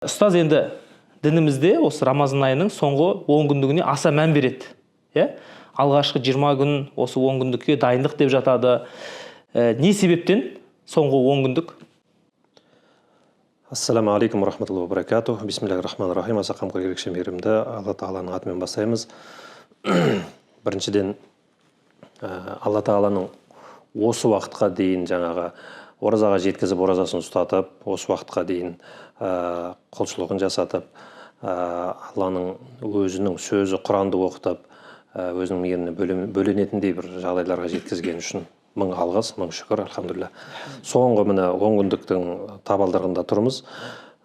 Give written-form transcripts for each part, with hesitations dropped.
Ұстаз, енді дінімізде осы Рамазан айының соңғы 10 күндігіне аса мән береді, иә? Алғашқы 20 күн осы 10 күндікке дайындық деп жатады. Не себептен соңғы 10 күндік? Ассаламу алейкум рахматуллахи ва баракатух. Бисмиллахи рахмани рахим. Аса қамқор, ерекше мейірімді Алла Тағаланың атымен бастаймыз. Біріншіден, Алла Тағаланың осы уақытқа дейін жаңағы оразаға жеткізіп, оразасын ұстатып, осы уақытқа дейін құлшылығын жасатып, Алланың өзінің сөзі Құранды оқытып, өзінің мейіріміне бөленетіндей бір жағдайларға жеткізген үшін мың алғыс, мың шүкір, альхамдулилля. Соңғы міне 10 күндіктің табалдырығында тұрмыз.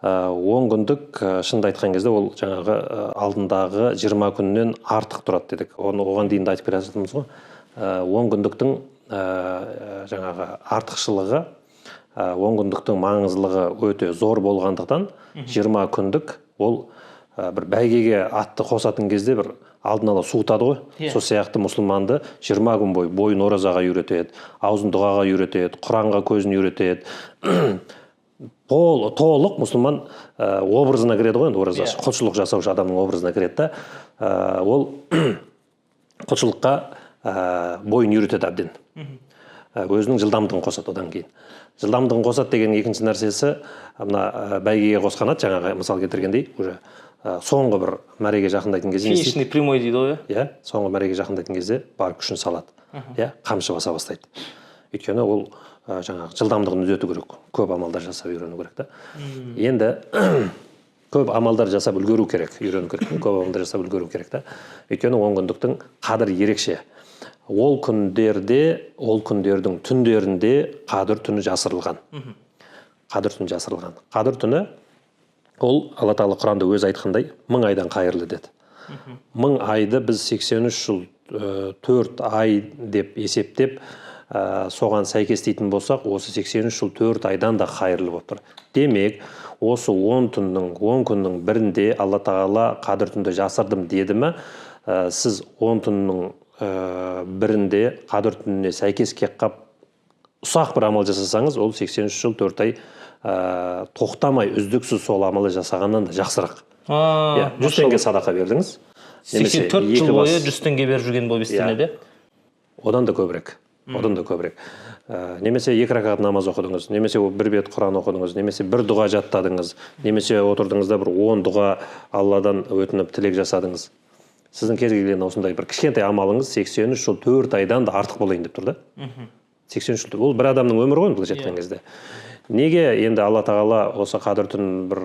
10 күндік, шынды айтқан кезде, ол жаңағы алдындағы 20 күннен артық тұрады дедік. Оны оған дейін де айтып келе жатырмыз ғой. 10 күндіктің жаңағы артықшылығы, 10 күндіктің маңыздылығы өте зор болғандықтан, 20 күндік ол бір бәйгеге атты қосатын кезде бір алдын ала суытады ғой. Сол сияқты мұсылманды 20 күн бойы бойын оразаға үйретеді, аузын дұғаға үйретеді, Құранға көзін үйретеді. Толық мұсылман образына кіреді ғой енді оразашы. Құлшылық жасаушы адамның образына кіреді да, ол құлшылыққа бойын үйретеді әбден. Өзінің жылдамдығын қосады одан кейін. Жылдамдығын қосады деген екінші нәрсесі, мына бәйгеге қосқан ат, жаңағы мысал келтіргендей, уже соңғы бір мәреге жақындайтын кезде не істейді? Финишный прямой дейді ғой, иә? Иә, соңғы мәреге жақындайтын кезде бар күшін салады, иә, қамшы баса бастайды. Өйткені ол жаңағы жылдамдығын үдету керек, көп амалдар жасап үйрену керек та. Енді көп амалдар жасап үлгеру керек, үйрену керек, көп амалдар жасап үлгеру керек та. Өйткені 10 күндіктің қадірі ерекше. Ол күндерде, ол күндердің түндерінде қадір түні жасырылған. Қадір түні жасырылған. Қадір түні ол Алла Тағала Құранда өзі айтқандай, 1000 айдан қайырлы деді. 1000 айды біз 83 жыл 4 ай деп есептеп, соған сәйкестейтін болсақ, осы 83 жыл 4 айдан да қайырлы болып тұр. Демек, осы 10 түннің, 10 күннің бірінде Алла Тағала қадір түнді жасырдым деді ме, сіз 10 түннің бірінде қадір түніне сәйкес келіп қап ұсақ бір амал жасасаңыз, ол 83 жыл 4 ай тоқтамай үздіксіз сол амалды жасағаннан да жақсырақ. Иә, 100 теңге садақа бердіңіз немесе 84 екі жыл бойы 100 теңге беріп жүрген болып естелінеді. Одан да көбірек, одан да көбірек. Немесе екі ракат намаз оқыдыңыз, немесе бір бет Құран оқыдыңыз, немесе бір дұға жаттадыңыз, немесе отырдыңыз да бір 10 дұға Алладан өтініп тілек жасадыңыз. Сіздің кез келген осындай бір кішкентай амалыңыз 83 жыл 4 айдан да артық болайын деп тұр да. 83 жыл ол бір адамның өмірі ғой былайша айтқан кезде. Неге енді Алла Тағала осы қадір түн бір,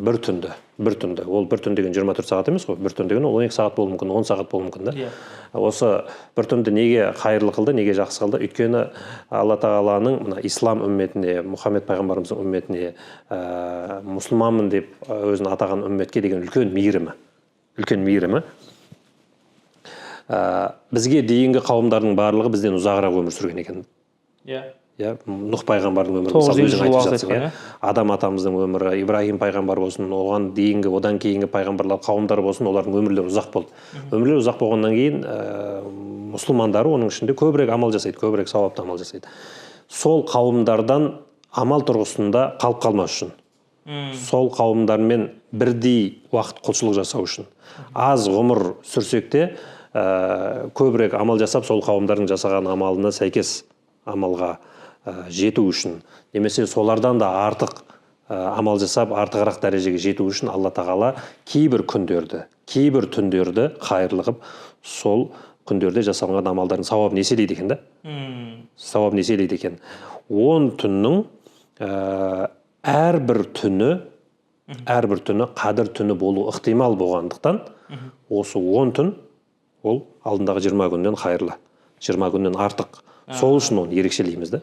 бір түнді, бір түнді, ол бір түн деген 24 сағат емес қой, бір түн деген ол 12 сағат болуы мүмкін, 10 сағат болуы мүмкін да. Осы бір түнді неге қайырлы қылды, неге жақсы қылды? Өйткені Алла Тағаланың мына ислам үмметіне, Мұхаммед пайғамбарымыздың үмметіне, мұсылманмын деп өзін атаған үмметке деген үлкен мейірімі, үлкен мейірімі. Бізге дейінгі қауымдардың барлығы бізден ұзағырақ өмір сүрген екен. Иә, Нұх пайғамбардың өмірі, 950 мысалы, өзің жыл айтып уағыз жатсың, айтқан, иә. Адам атамыздың өмірі, Ибраһим пайғамбар болсын, оған дейінгі, одан кейінгі пайғамбарлар, қауымдар болсын, олардың өмірлері ұзақ болды. Өмірлері ұзақ болғаннан кейін мұсылмандары оның ішінде көбірек амал жасайды, көбірек сауапты амал жасайды. Сол қауымдардан амал тұрғысында қалып қалмас үшін, сол қауымдармен бірдей уақыт құлшылық жасау үшін, аз ғұмыр сүрсек те, көбірек амал жасап, сол қауымдардың жасаған амалына сәйкес амалға жету үшін немесе солардан да артық амал жасап, артығырақ дәрежеге жету үшін Алла Тағала кейбір күндерді, кейбір түндерді қайырлы қылып, сол күндерде жасалынған амалдардың сауабын еселейді екен да. Сауабын еселейді екен. 10 түннің әрбір түні, әрбір түні қадір түні болу ықтимал болғандықтан, осы 10 түн ол алдындағы 20 күннен қайырлы, 20 күннен артық. Сол үшін оны ерекшелейміз да.